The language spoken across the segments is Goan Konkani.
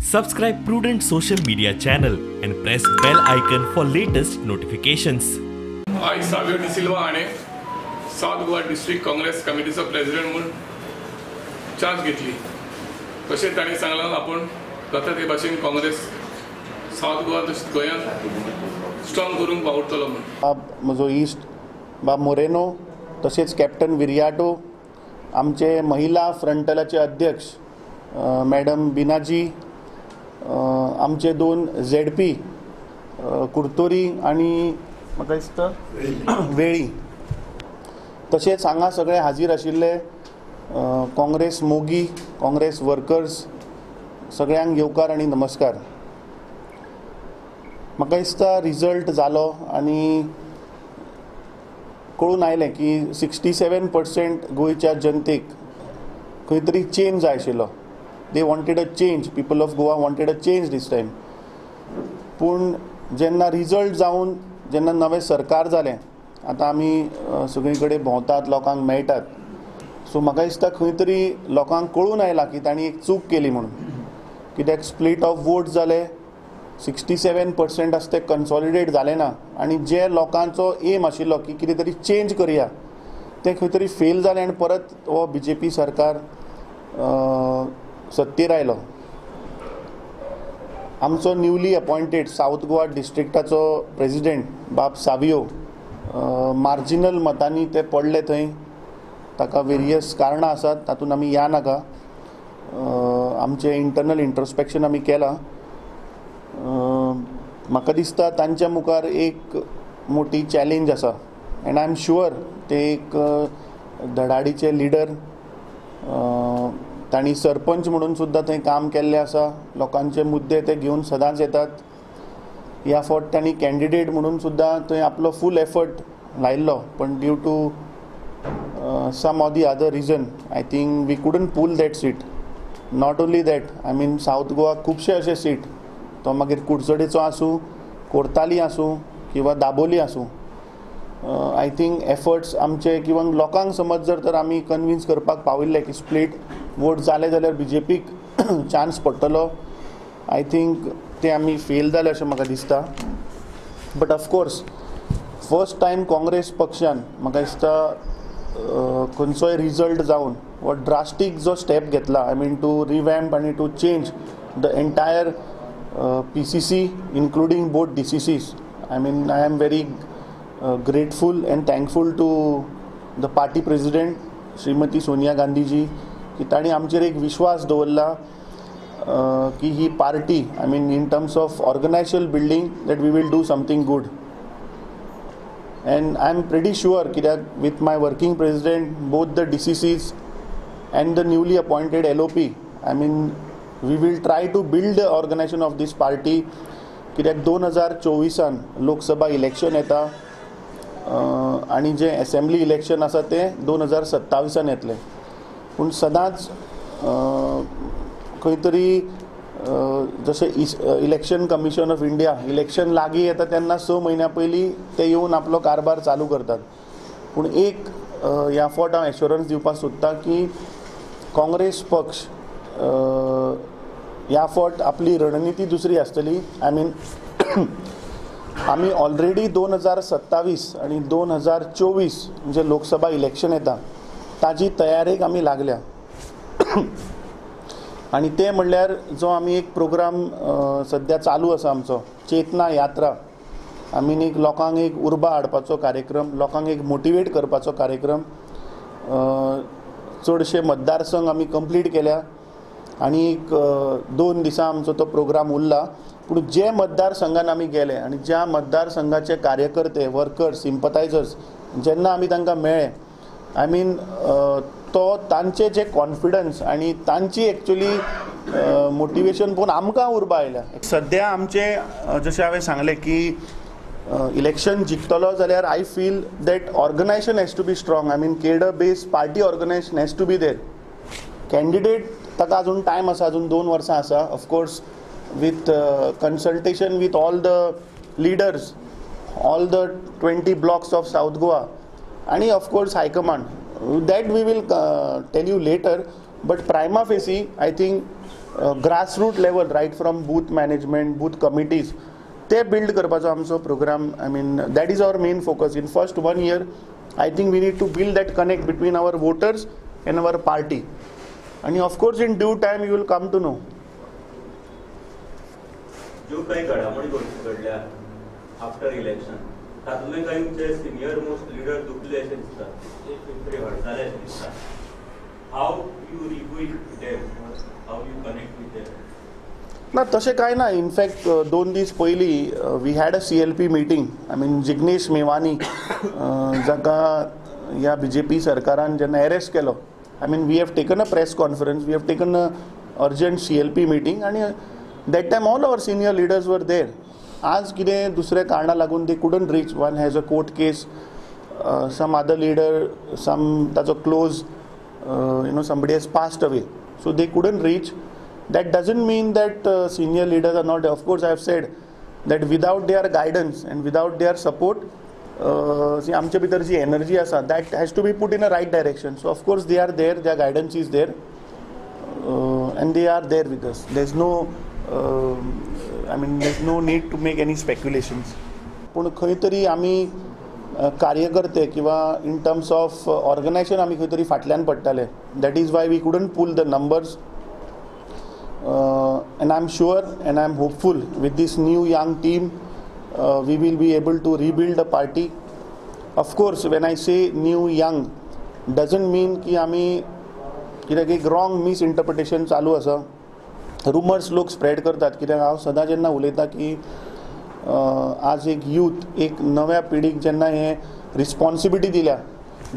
Subscribe Prudent Social Media channel and press bell icon for latest notifications. I, Savio D'Silva हाणें सावथ गोवा डिस्ट्रिक्ट काँग्रेस कमिटीचो प्रेसिडेंट म्हूण चार्ज घेतली. तशें ताणें सांगलां आपूण जाता ते भाशेन काँग्रेस सावथ गोवा तशेंच गोंयांत स्ट्रॉंग करूंक वावुरतलो म्हूण. बाब म्हजो इश्ट बाब मोरेनो तशेंच कॅप्टन विरियाटो, आमचे महिला फ्रंटलाचे अध्यक्ष मॅडम बिनाजी, आमचे दोन झेडपी कुर्तोरी आनी म्हाका दिसता वेळी, तशेंच हांगा सगळे हाजीर आशिल्ले काँग्रेस मोगी, काँग्रेस वर्कर्स, सगळ्यांक येवकार आनी नमस्कार. म्हाका दिसता रिजल्ट जालो आनी कळून आयलें की 67% गोंयच्या जनतेक खंय तरी चेंज जाय आशिल्लो. They wanted a change. People of Goa wanted a change this time. पूण जेन्ना रिजल्ट जावन जेन्ना नवें सरकार जालें, आतां आमी सगळी कडेन भोंवतात, लोकांक मेळटात, सो म्हाका दिसता खंय तरी लोकांक कळून आयलां की तांणी एक चूक केली म्हणून. कित्याक स्प्लीट ऑफ वोट जाले, 67% आसा ते कन्सॉलिडेट जाले ना आनी जे लोकांचो एम आशिल्लो की कितें तरी चेंज करया तें खंय तरी फेल जालें आनी परत हो बी जे पी सरकार सत्तेर आयलो. आमचो न्यूली अपॉयंटेड सावथ गोवा डिस्ट्रिक्टाचो प्रेजिडेंट बाब सावियो मार्जिनल मतांनी ते पडले थंय. ताका वेरियस कारणां आसात, तातूंत आमी या नाका. आमचें इंटरनल इंट्रोस्पेक्शन आमी केलां. म्हाका दिसता तांच्या मुखार एक मोटी चॅलेंज आसा एंड I am sure ते एक धडाडीचे लिडर, तांणी सरपंच म्हणून सुद्दां थंय काम केल्लें आसा, लोकांचे मुद्दे ते घेवन सदांच येतात. ह्या फावट तांणी कॅन्डिडेट म्हणून सुद्दां थंय आपलो फूल एफर्ट लायिल्लो, पण due to some or the other reason I think we couldn't pull that seat. Not only that, I mean South Goa खुबशे अशे सीट, तो मागीर कुडचडेचो आसूं, कोर्ताली आसूं किंवा दाबोली आसूं, I think efforts आमचे किंवा लोकांक समज जर तर आमी कन्विन्स करपाक पाविल्ले की स्प्लीट वोट जाले जाल्यार बी जे पीक चान्स पडटलो, I think ते आमी फेल जाले अशें म्हाका दिसता. But of course first time Congress पक्षान म्हाका दिसता खंयचोय रिजल्ट जावन हो ड्रास्टीक जो स्टेप घेतला, I mean to revamp आनी to change the entire PCC including both DCCs. I mean I am very grateful and thankful to the party president Shrimati Sonia Gandhiji की तांणी आमचेर एक विश्वास दवरला की ही party, I mean in terms of organisational building that we will do something good. And I am pretty sure कित्याक with my working president, both the DCCs and the newly appointed LOP, I mean we will try to build the organisation of this party. कित्याक 2024 लोकसभा इलेक्शन येता आनी जें एसेंब्ली इलेक्शन आसा तें 2027 येतलें. पूण सदांच खंय तरी जशें election commission of India election लागीं येता तेन्ना 6 म्हयन्या पयलीं ते येवन आपलो कारभार चालू करतात. पूण एक ह्या फावट हांव एश्योरन्स दिवपाक सोदतां की काँग्रेस पक्ष ह्या फावट आपली रणनिती दुसरी आसतली. I mean आमी ऑलरेडी 2027 आनी 2024 म्हणजे लोकसभा इलेक्शन येता ताजी तयारेक आमी लागल्या. आनी ते म्हणल्यार जो आमी एक प्रोग्राम सद्या चालू आसा आमचो चेतना यात्रा, आमी एक लोकांक एक उर्बा हाडपाचो कार्यक्रम, लोकांक एक मोटिवेट करपाचो कार्यक्रम. चडशे मतदारसंघ आमी कंप्लीट केल्या आनी एक 2 दिसां आमचो तो प्रोग्राम उरला. पूण जे मतदारसंघान आमी गेले आनी ज्या मतदारसंघाचे कार्यकर्ते, वर्कर्स, सिम्पथायझर्स जेन्ना आमी तांकां मेळ्ळे, I mean तो तांचे जे कॉन्फिडन्स आनी तांची एक्चुली मोटिवेशन पळोवन आमकां उर्बा आयल्या. सद्या आमचे जशें हांवें सांगलें की इलेक्शन जिखतलो जाल्यार I feel that organisation has to be strong. I mean cadre based party organisation has to be there. Candidate ताका अजून टायम आसा, अजून 2 वर्सां आसा. Of course with consultation with all the leaders, all the 20 blocks of South Goa आनी of course high command, that we will tell you later. But prima facie I think grassroot level right from booth management, booth committees ते बिल्ड करपाचो आमचो programme. I mean that is our main focus in first 1 year. I think we need to build that connect between our voters and our party आनी of course in due time you will come to know. ज्यो काही घडामोडी घडल्या आफ्टर इलेक्शन तातूंतले काही तुमचे सिनियर मोस्ट लिडर दुखले अशें दिसता, तरी हर्ट जाले अशें दिसता. How you rebuild them, how you connect with them? ना तशें कांय ना. इनफॅक्ट 2 दीस पयलीं we had a CLP meeting. I mean Jignesh Mevani जाका ह्या बीजेपी सरकारान जेन्ना एरेस्ट केलो, I mean we have taken a press conference, we have taken a urgent CLP meeting आनी that time all our senior leaders were there. आज कितें दुसऱ्या कारणां लागून they couldn't reach. One has a court case, some other leader, some ताचो close you know somebody has passed away, so they couldn't reach. That doesn't mean that senior leaders are not. Of course I have said that without their guidance and without their support आमचे भितर जी एनर्जी आसा that has to be put in a right direction. So of course they are there, their guidance is there and they are there with us. There is no I mean there is no need to make any speculations. पूण खंय तरी आमी कार्यकर्ते किंवा इन टर्म्स ऑफ ऑर्गनायझेशन आमी खंय तरी फाटल्यान पडटाले. That is why we couldn't pull the numbers. And I am sure and I am hopeful with this new young team we will be able to rebuild the party. Of course when I say new young doesn't mean की आमी कित्याक एक रॉंग मिसइंटरप्रिटेशन चालू आसा, रुमर्स लोक स्प्रेड करतात. कित्याक हांव सदां जेन्ना उलयता की आज एक यूथ, एक नव्या पिढीक जेन्ना हे रिस्पॉन्सिबिलिटी दिल्या,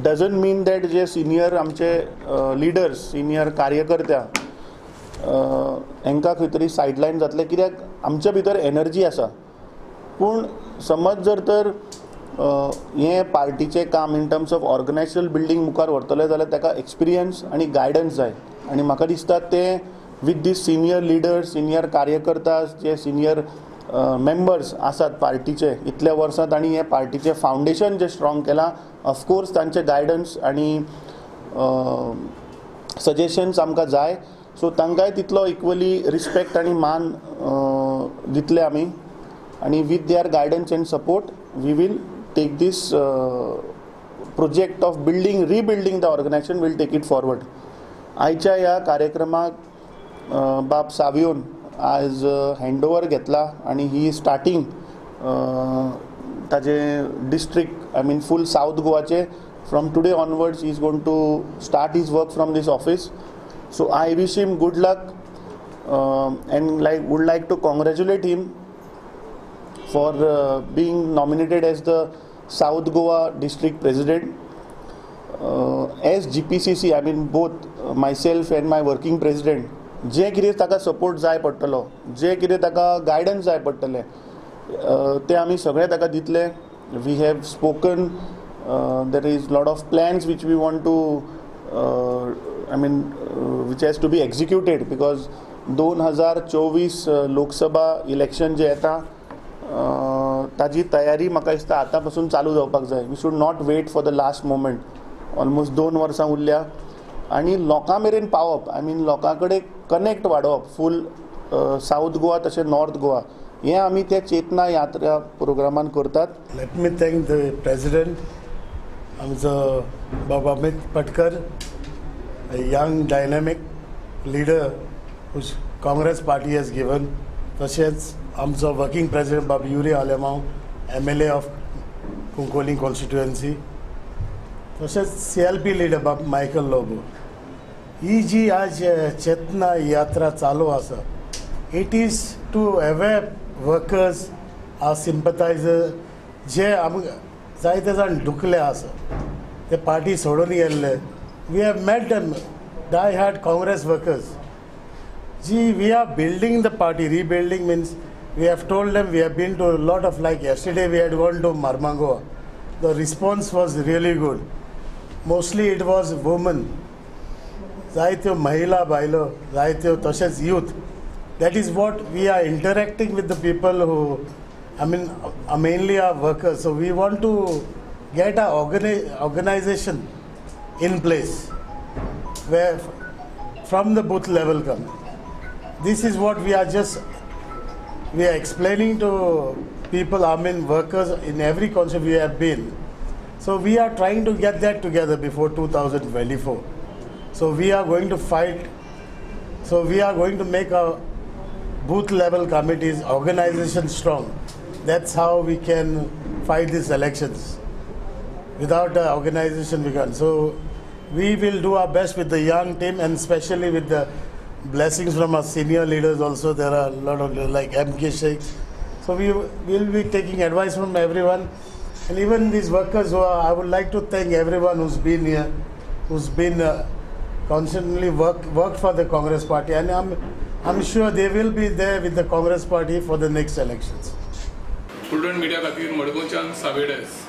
doesn't mean that J senior आमचे लिडर्स, सिनियर कार्यकर्त्या हांकां खंय तरी सायडलायन जातलें. कित्याक आमच्या भितर एनर्जी आसा. पूण समज जर तर हें पार्टीचें काम in terms of organisational building मुखार व्हरतले जाल्यार ताका एक्सपिरियन्स आनी गायडन्स जाय. आनी म्हाका दिसता तें with these senior leaders, senior कार्यकर्ता, जे सिनियर मेंबर्स आसात पार्टीचे, इतल्या वर्सां तांणी हें पार्टीचें फावंडेशन जें स्ट्रॉंग केलां, ऑफकोर्स तांचें गायडन्स आनी सजेशन्स आमकां जाय. सो तांकांय तितलो इक्वली रिस्पेक्ट आनी मान दितले आमी आनी with their guidance and support we will take this project of building, rebuilding the organisation, will take it forward. आयच्या ह्या कार्यक्रमाक बाब सावियोन आज हँडओवर घेतला आनी ही स्टार्टींग ताजे district, I mean full south गोवाचे from today onwards is going to start his work from this office. So I wish him good luck and like would like to congratulate him for being nominated as the South Goa district president. As GPCC, I mean both myself and my working president, जे कितें ताका सपोर्ट जाय पडटलो, जे कितें ताका गायडन्स जाय पडटलें तें आमी सगळें ताका दितले. We have spoken, there is lot of plans which we want to, I mean which has to be executed, because 2024 Lok Sabha election जें येता ताजी तयारी म्हाका दिसता आतां पासून चालू जावपाक जाय. We should not wait for the last moment. Almost 2 वर्सां उरल्या आनी लोकां मेरेन पावप, I mean लोकां कडेन कनेक्ट वाडोवप फूल सावथ गोवा तशें नॉर्थ गोवा, हें आमी त्या चेतना यात्रा प्रोग्रामान करतात. Let me thank the president आमचो बाबा Amit Patkar, a young dynamic leader whose Congress party has given. तशेंच आमचो वर्किंग प्रेसिडेंट बाब Yuri Alemao, MLA of Cuncolim constituency, तशेंच CLP leader बाब मायकल लोबो. ही जी आज चेतना यात्रा चालू आसा, it is to aware workers, our sympathiser जे आमकां जायते जाण दुखले आसा, ते पार्टी सोडून गेल्ले. We have met them, die hard Congress workers. Ji we are building the party, rebuilding means we have told them, we have been to lot of, like yesterday we had gone to Marmagoa. The response was really good. Mostly it was women, जायत्यो महिला बायलो, जायत्यो तशेंच youth. That is what we are interacting with the people who, I mean mainly our workers. So we want to get our organisation in place where from the booth level come. This is what we are explaining to people, I mean workers in every country we have been. So we are trying to get that together before 2024. So we are going to fight. So we are going to make our booth level committees, organization strong. That's how we can fight these elections. Without the organization we can't. So we will do our best with the young team, and especially with the blessings from our senior leaders also. There are a lot of like MK Sheikh. So we will be taking advice from everyone. And even these workers who are, I would like to thank everyone who's been here, who's been constantly worked for the Congress party. And I'm sure they will be there with the Congress party for the next elections. Prudent media खातीर मडगांवच्यान सावेडेस.